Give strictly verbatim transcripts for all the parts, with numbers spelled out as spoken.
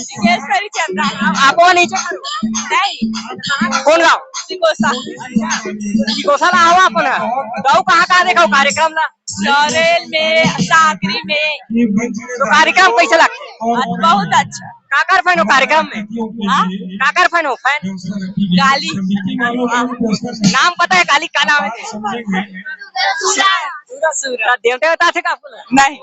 ऋषिकेश हरिचंद्र। आप वो नीचे करो। नहीं। कौन गाँव? सिकोसा। सिकोसा ला हवा अपन है। गाँव कहाँ कहाँ देखा कार्यक्रम ला? चौरेल में, सागरी में। तो कार्यक्रम कैसे लगते? बहुत अच्छा। काकर फैन हो कार्यक्रम में? हाँ? काकर फैन हो फैन? गाली। नाम पता है गाली का नाम है? सूरज, सूरज। देवता बता थे का आपको? नहीं।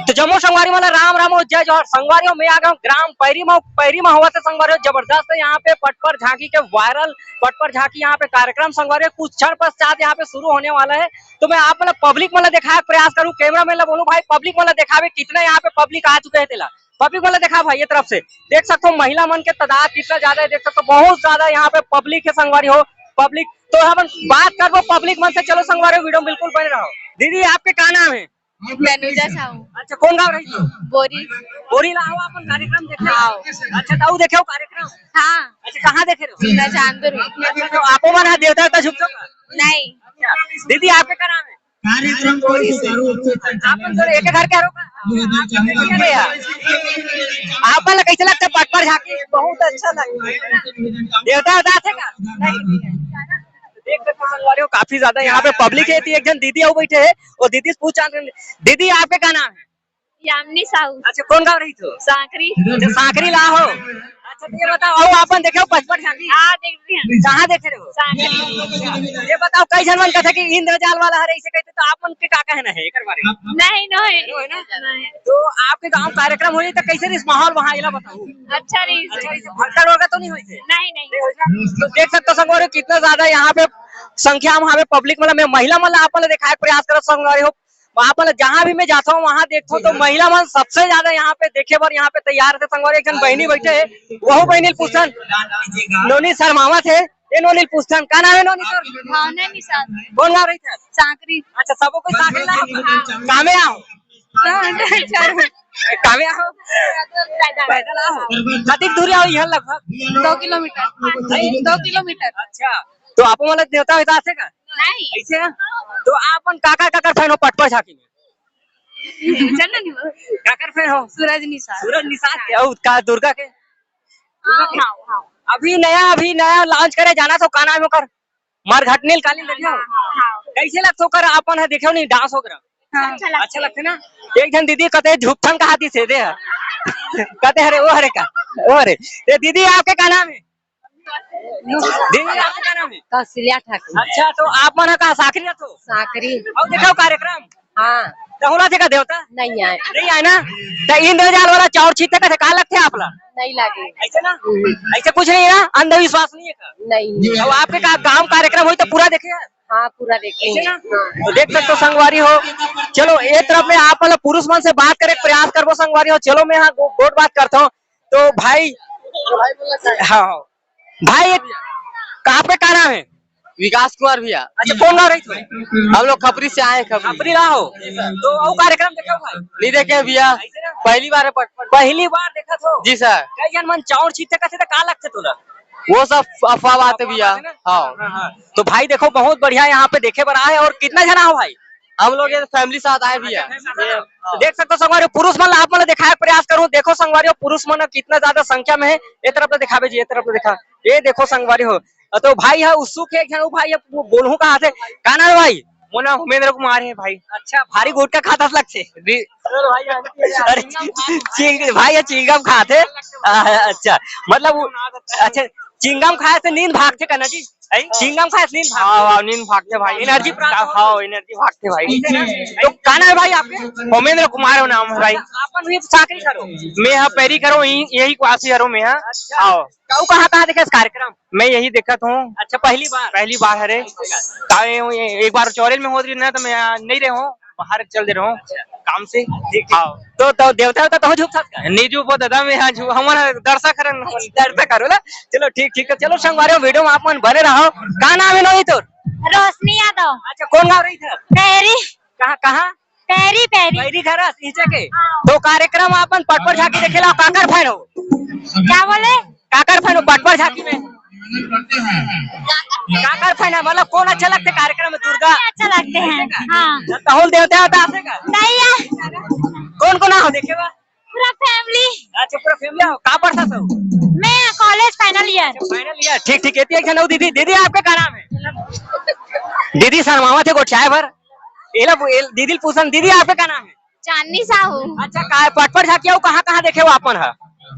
तो जम्मो संगवारी मन ला राम राम और जय जोहार। संगवारी हो, मैं आ गया हूँ ग्राम पैरी मा। पैरी मा होवत हे संगवारी हो, जबरदस्त है यहाँ पे पटपर झांकी के वायरल पटपर झांकी यहाँ पे कार्यक्रम संगवारी हो, कुछ क्षण पश्चात यहाँ पे शुरू होने वाला है। तो मैं आप मतलब पब्लिक मन ला देखाए के प्रयास करूँ, कैमरा मैन ला बोलूँ भाई पब्लिक मन ला देखावे कितना यहाँ पे पब्लिक आ चुके हैं तेला। पब्लिक मन ला देखा भाई ये तरफ से देख सकते हो महिला मन के तादाद कितना ज्यादा है, देख सकते हो बहुत ज्यादा यहाँ पे पब्लिक है संगवारी हो। पब्लिक तो हम बात करबो पब्लिक मन से। चलो संगवारी हो वीडियो में बिल्कुल बने रहो। दीदी आपके का नाम है? तनुजा साहू। अच्छा कौन गाँव रही? बोरी। बोरी ला हो अपन कार्यक्रम देखे? हाँ। अच्छा ताऊ देखे हो कार्यक्रम? हाँ। अच्छा कहाँ देखे रहो? मैं चांदपुर में। अच्छा तो आपो मन हा देवता देवता झुकते हो का? नहीं। अच्छा दीदी आपके का नाम है? कार्यक्रम को सुचारू रूप से संचालन आपन तो एक घर के रहो का? अरे यार। आपन ला कैसे लगता है पटपर झांकी? बहुत अच्छा लगता है। देवता देवता थे का? नहीं। देख सकते हो संगवारी हो काफी ज्यादा यहाँ पे पब्लिक है। तो एक जन दीदी आओ बैठे है और दीदी से पूछ जानते हैं। दीदी आपके का नाम है? यामिनी साहू। अच्छा कौन गाँव रही हो? सांकरी। अच्छा सांकरी ला हो। अच्छा तो ये बताओ आओ आपन देखे हो पचपन झांकी? हाँ देखते हैं। कहाँ देखे रहे हो? सांकरी। ये बताओ कई जन मन कथे कि इंद्रजाल वाला हरे ऐसे कहते तो आप मन के का कहना है एकर बारे में? नहीं नहीं। है ना? नहीं। तो आपके गाँव कार्यक्रम होई तो कैसे रही माहौल वहाँ इला बताओ। अच्छा रही। अच्छा रही भगदड़ वगैरह तो नहीं होई थे? नहीं नहीं। तो देख सकते हो संगवारी हो कितना ज्यादा यहाँ पे संख्या में हमें पब्लिक मतलब मैं महिला मतलब आप मतलब दिखाए प्रयास करो संगवारी हो। वहाँ पर जहाँ भी मैं जाता हूँ वहाँ देखता हूँ तो महिला मन सबसे ज्यादा यहाँ पे देखे बर यहाँ पे तैयार थे संगवारी। एक जन बहनी बैठे है वहू बहनी पूछन नोनी शर्मावत है। ये नोनी पूछन का नाम है नोनी सर? भावना निषाद। कौन गाँव रही थे? सांकरी। अच्छा सबो कोई सांकरी ला कामे आओ। कामे आओ। पैदल आओ। कतिक दूरी आओ यहाँ लगभग? दो किलोमीटर। दो किलोमीटर। अच्छा तो आप मतलब देवता वेवता आथे का? नहीं। ऐसे है? तो आपन काकर काकर फैन हो पटपर झांकी में? चल ना नहीं। काकर फैन हो? सूरज निषाद। सूरज निषाद के? और का दुर्गा के? हाँ, हाँ, हाँ। अभी नया अभी नया लॉन्च करे जाना तो का नाम ओकर? मरघट नील कालीन देखो। हाँ। कैसे लगता ओकर आपन है देखो नहीं डांस वगैरह? हाँ। अच्छा लगता है ना? एक जन दीदी कहते झुपथन कहा दी से दे। कहते अरे वो हरे का वो हरे। ये दीदी आपके का नाम है? दीदी आपका क्या नाम है? कौशल्या ठाकुर। अच्छा तो आप मन का साकरी रहो? साकरी। और देखो कार्यक्रम। हाँ। कहूँ थे का देवता? नहीं आए। नहीं आए ना? तो इंद्रजाल वाला चाउर छीते का का लगते आप ला? नहीं लगे। ऐसे ना? ऐसे कुछ नहीं है ना? अंधविश्वास नहीं है का? नहीं। तो आपके का गांव कार्यक्रम होई तो पूरा देखे हैं? हाँ पूरा देखे हैं। तो देख सकते हो संगवारी हो। चलो एक तरफ में आप मतलब पुरुष मन से बात करे प्रयास करबो संगवारी हो। चलो मैं यहाँ गो- गोट बात करता हूँ। तो भाई हाँ भाई कहाँ पे का नाम है? विकास कुमार भैया। अच्छा कौन गाँव रही तू? हम लोग खपरी से आए हैं, खपरी। खपरी रहा हो तो वो कार्यक्रम देखा भाई? नहीं देखे भैया, पहली बार है पटपट। पहली बार देखा तो जी सर। कई जन मन चाउर छीते कथे तो का लगते तोला? वो सब अफवाह बात है भैया। हाँ। तो भाई देखो बहुत बढ़िया यहाँ पे देखे बर आए। और कितना जना हो भाई? हम लोग ये फैमिली साथ आए भैया। तो देख सकते हो संगवारी पुरुष मन आप मन दिखाए प्रयास करूँ। देखो संगवारी पुरुष मन कितना ज्यादा संख्या में है। ये तरफ तो दिखावे जी, ये तरफ तो दिखा। ये देखो संगवारी हो तो भाई है उत्सुक है एक जन भाई है बोलहूँ कहाँ से? का नाम है भाई? मोर नाम उमेंद्र कुमार है भाई। अच्छा भारी गुटखा खाता लगते। अरे भाई चिंगम खाते। अच्छा मतलब अच्छा चिंगम खाए से नींद भागते का ना जी? चिंगम खाए से नींद भागते। हाँ नींद भागते भाई। एनर्जी प्राप्त हाँ एनर्जी भागते भाई। तो का नाम है भाई आपके? उमेंद्र कुमार नाम है भाई। अपन भी साकरी करो। मैं यहाँ पैरी करो यही क्वासी करो मैं यहाँ। आओ। कहाँ कहाँ देखे इस कार्यक्रम? मैं यही देखत हूँ। अच्छा पहली बार? पहली बार हरे। एक बार चौरेल में होत रही ना तो मैं यहाँ नहीं रहे हूँ, बाहर चल दे रहे हूँ काम से। हाँ। तो, तो देवता होता तो झुक सकता है? नहीं झुक दादा मैं यहाँ झुक हमारा दर्शक हरे। दर्शक करो ना। चलो ठीक ठीक है। चलो संगवारी वीडियो में आप मन बने रहो। का नाम है नोनी तोर? रोशनी यादव। अच्छा कौन गाँव रही था? पैरी। कहाँ कहाँ? पैरी पैरी। पैरी घर नीचे के। तो कार्यक्रम अपन पटपर झांकी देखे ला काकर फैन हो? क्या बोले? काकर फैन हो पटपर झांकी में? काकर फैन है मतलब कौन अच्छा लगते कार्यक्रम में? दुर्गा अच्छा लगते हैं। हाँ। तहुल देवता होता आपने का? नहीं है। कौन कौन हो देखे बा? पूरा फैमिली। अच्छा। का पढ़थस? मैं college final year. Final year, ठीक ठीक। एती एक झन अउ दीदी, दीदी आपके का नाम हे? दीदी शर्मावत हे गोठियाए बर। एला पू-, एल-, दीदी ल पूछन, दीदी आपके का नाम हे? चांदनी साहू। अच्छा, का पटपट झांकी अउ कहाँ कहाँ देखे हो आपन ह?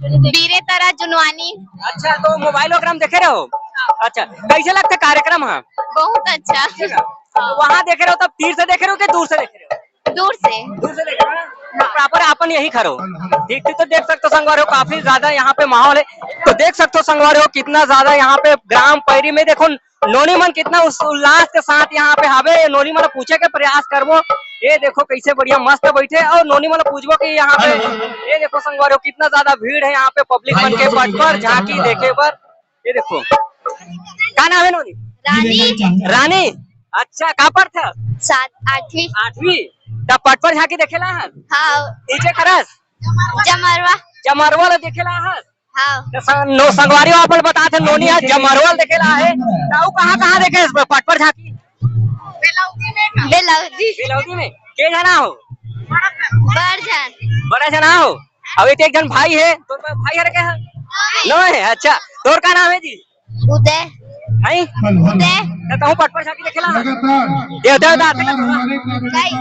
बीरे तरा जुनवानी। अच्छा, तो मोबाइल वगैरह में देखे रहो? अच्छा, कैसे लगथे कार्यक्रम ह? बहुत अच्छा। तो वहाँ देखे रहो तब तीर से देखे रहो कि दूर से देखे रहो? दूर से। दूर से देखे रहो ना? तो प्रॉपर आपन यही खरो। ठीक ठीक, तो देख सकते हो संगवारी हो, काफी ज्यादा यहाँ पे माहौल है। तो देख सकते हो संगवारी हो, कितना ज्यादा यहाँ पे ग्राम पैरी में देखो नोनी मन कितना उस उल्लास के साथ यहाँ पे हवे। नोनी मन पूछे के प्रयास करबो। ये देखो कैसे बढ़िया मस्त बैठे और नोनी मन पूछबो कि यहाँ पे, ये देखो संगवारी हो, कितना ज्यादा भीड़ है यहाँ पे पब्लिक मन के पटपट झांकी देखे बर। ये देखो, का नाम है नोनी? रानी। रानी, अच्छा, का पढ़थस? सात, आठवीं। आठवीं। त पटपट झांकी देखेला हस? हाँ। नीचे खरस? जमरवा। जमरवा ला देखेला हस? हाँ। त सन-, नो संगवारी हो, अपन बतात हे, नोनी ह जमरवा ला देखेला हे। त अउ कहाँ कहाँ देखे हस पटपट झांकी? बेलौदी। बेलौदी में। के जना हो? बड़ झन। बड़ा जना हो। अउ एक, एक झन भाई हे, तोर भाई हरे का हे? नो हे, अच्छा। तोर का नाम हे जी? उदय। हैं? उदय। त तहूँ पटपट झांकी देखेला? देवता, देवता आथे का तोला? नहीं।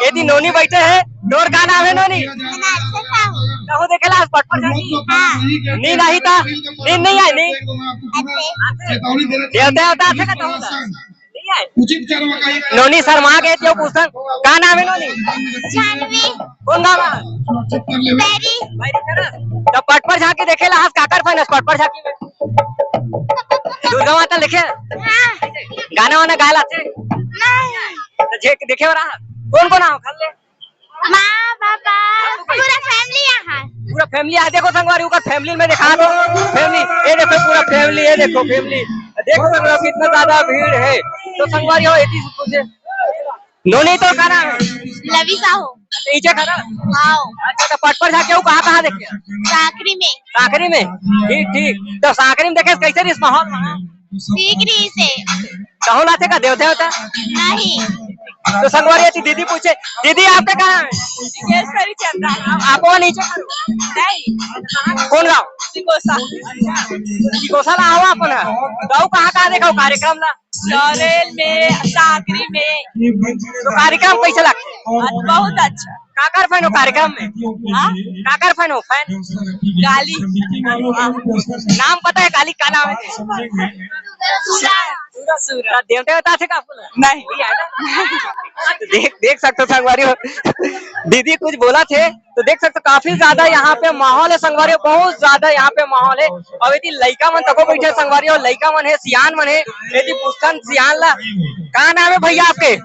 ये दी नोनी बैठे हे, तोर का नाम हे नोनी? मीनाक्षी साहू। तहूँ देखेला आज पटपट झांकी? हाँ। नींद आही त? नींद नहीं आए, नींद? अच्छे। देवता, देवता आथे का तहूँ? नोनी शर्मा के जो पूछन, का नाम हे नोनी? जानवी। कौन गाँव हे? पैरी। पैरी करा? त पटपट झांकी देखेला हस, काकर fan हस पटपट झांकी में? दुर्गा माता देखे? हाँ। गाना वाना गाए ला आथे? नहीं। त जे देखे वाला हस? कौन कौन आओ? खाली माँ, पापा, पूरा family यहाँ। पूरा family यहाँ। देखो संगवारी, ओकर family में देखा दो। Family, ये देखो पूरा family, ये देखो family। देख सकते हो कितना ज्यादा भीड़ है। तो संगवारी हो, एती से पूछे। नोनी तो का नाम है? लवी साहू। अच्छा, इजे खड़ा? हाँ। अच्छा, तो पटपट झांकी कहाँ कहाँ देखे? सांकरी में। सांकरी में? ठीक, ठीक। तो सांकरी में देखे कैसे रहिस माहौल वहाँ? ठीक रहिस हे। कहूँ लाथे का देवता होता? नहीं। तो संगवारी थी, दीदी पूछे, दीदी आपका कहाँ है? केसरी चंदा। आप वो नीचे करो। नहीं। कौन गाँव? सिकोसा। सिकोसा ला हवा अपन है। गाँव कहाँ कहाँ देखा कार्यक्रम ला? चौरेल में, सांकरी में। तो कार्यक्रम कैसे लगता है? बहुत अच्छा। काकर fan हो कार्यक्रम में? हाँ? काकर fan हो fan? काली। नाम पता है काली का नाम है? सूरा। सूरा। देवता देवता थे का बोला? नहीं। देख, देख सकते हो संगवारी हो, दीदी कुछ बोला थे तो देख सकते हो काफी ज्यादा यहाँ पे माहौल है संगवारी हो, बहुत ज्यादा यहाँ पे माहौल है। और यदि लइका मन तको बैठे संगवारी हो, लइका मन है, सियान मन है, यदि पुस्तन सियान ला, का नाम है भैया आपके?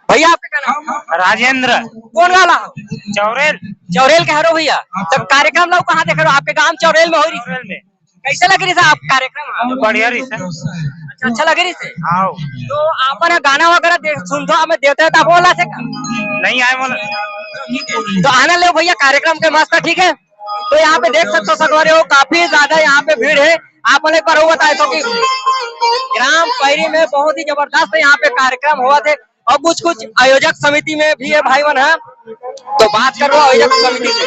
भैया आपके का नाम? राजेंद्र। कौन वाला? चौरेल। चौरेल के हरो भैया। तो कार्यक्रम ला कहाँ देख रहे हो? आपके गांव चौरेल में हो रही? चौरेल में। कैसे लग रही था आप कार्यक्रम? बढ़िया रही सर। अच्छा, अच्छा लग रही थी? हाँ। तो आपन गाना वगैरह देख, सुन तो हमें देवता तो आप बोला थे का? नहीं आए बोला। तो आनंद ले भैया, कार्यक्रम के मस्त, ठीक है। तो यहाँ पे देख सकते हो संगवारी हो, काफी ज्यादा यहाँ पे भीड़ है। आप एक बार वो बताए तो कि ग्राम पैरी में बहुत ही जबरदस्त यहाँ पे कार्यक्रम हुआ थे। और कुछ कुछ आयोजक समिति में भी है भाई मन है, तो बात करो आयोजक समिति से।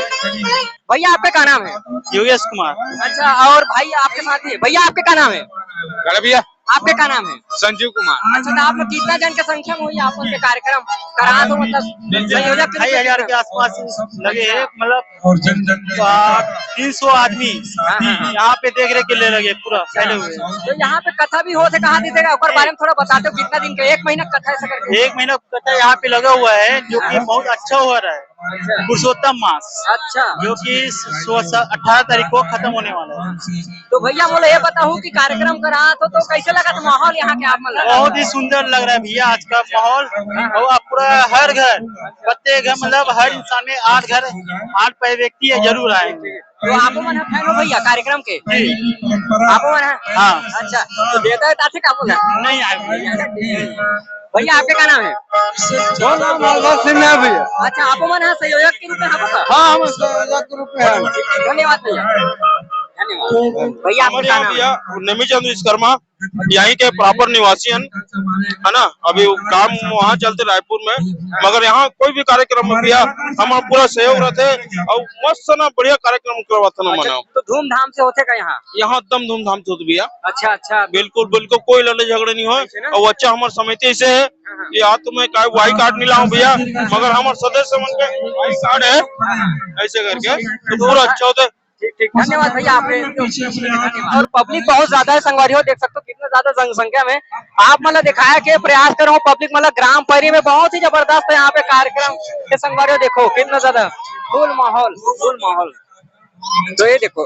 भैया आपका क्या नाम है? योगेश कुमार। अच्छा, और भाई आपके साथ ही है। भैया आपके क्या नाम है? अरे भैया। आपके क्या नाम है? संजीव कुमार। अच्छा, तो आप लोग कितना जन के संख्या में हुई आप लोग के कार्यक्रम करा दो, मतलब संयोजक के ढाई हजार के आसपास लगे हैं, मतलब तीन सौ आदमी यहाँ पे देख रेख के लिए लगे पूरा फैले हुए। तो यहाँ पे कथा भी होत हे, कहा दीजिएगा, ओकर बारे में थोड़ा बताते हो, कितना दिन का, एक महीना कथा है सर? एक महीना कथा यहाँ पे लगा हुआ है, जो कि बहुत अच्छा हो रहा है। पुरुषोत्तम मास, अच्छा। जो कि अठारह तारीख को खत्म होने वाला है। तो भैया बोले ये बताऊं कि कार्यक्रम करा तो, तो कैसे लगा था माहौल यहाँ के आप, मतलब? बहुत ही सुंदर लग रहा है भैया आज का माहौल। और आप पूरा हर घर, प्रत्येक घर, मतलब हर इंसान में आठ घर, आठ पे व्यक्ति है, जरूर आएंगे। तो आप मन ह fan हो भैया कार्यक्रम के? आप मन ह? हाँ। अच्छा, तो देवता देवता थे का बोला? नहीं आए। भैया आपके का नाम है? मोर नाम माधव सिन्हा भैया। अच्छा, आप मन ह संयोजक के रूप में हव का? हाँ, हम संयोजक के रूप में हैं। धन्यवाद भैया। भैया, आपका हमारे क्या यहाँ नाम है? भैया नेमी चंद विश्वकर्मा, यहीं के प्रॉपर निवासी हैं, है ना। अभी वो काम वहाँ चलते रायपुर में, मगर यहाँ कोई भी कार्यक्रम में भैया हमारा पूरा सहयोग रहते हैं और मस्त ना बढ़िया कार्यक्रम करवाते ना अच्छा, मनाओ। तो धूमधाम से होथे का यहाँ? यहाँ एकदम धूमधाम से होथे भैया। अच्छा, अच्छा। बिल्कुल बिल्कुल कोई लड़ाई झगड़ा नहीं होय। ऐसे ना? और अच्छा हमार समिति ऐसे है कि आज तो मैं काय वाई कार्ड नहीं लाऊं भैया, मगर हमार सदस्य मन के वाई कार्ड है, ऐसे करके तो पूरा अच्छा होता है। ठीक, ठीक, धन्यवाद भैया आपके। और पब्लिक बहुत ज्यादा है संगवारी हो, देख सकते हो कितना ज्यादा जनसंख्या में। आप मन ला दिखाए के प्रयास कर रहा हूँ, पब्लिक मन ला ग्राम परी में बहुत ही जबरदस्त है यहाँ पे कार्यक्रम के संगवारी हो। देखो कितना ज्यादा फुल माहौल, फुल माहौल। तो ये देखो,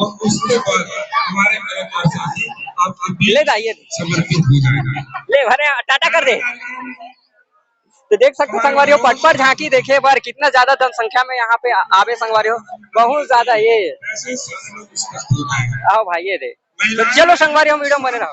और उसके बाद हमारे कलाकार साथी आपके बीच ले जाइए। समर्पित हो जाएगा। ले भरे टाटा कर दे। तो देख सकते हो संगवारी हो, पटपट झांकी देखे बर कितना ज्यादा जनसंख्या में यहाँ पे आ- आवे संगवारी हो, बहुत ज्यादा ये। ऐसे सारे लोग उपस्थित हो गए हैं। आओ भाई ये दे। तो चलो संगवारी हो, वीडियो में बने रहो।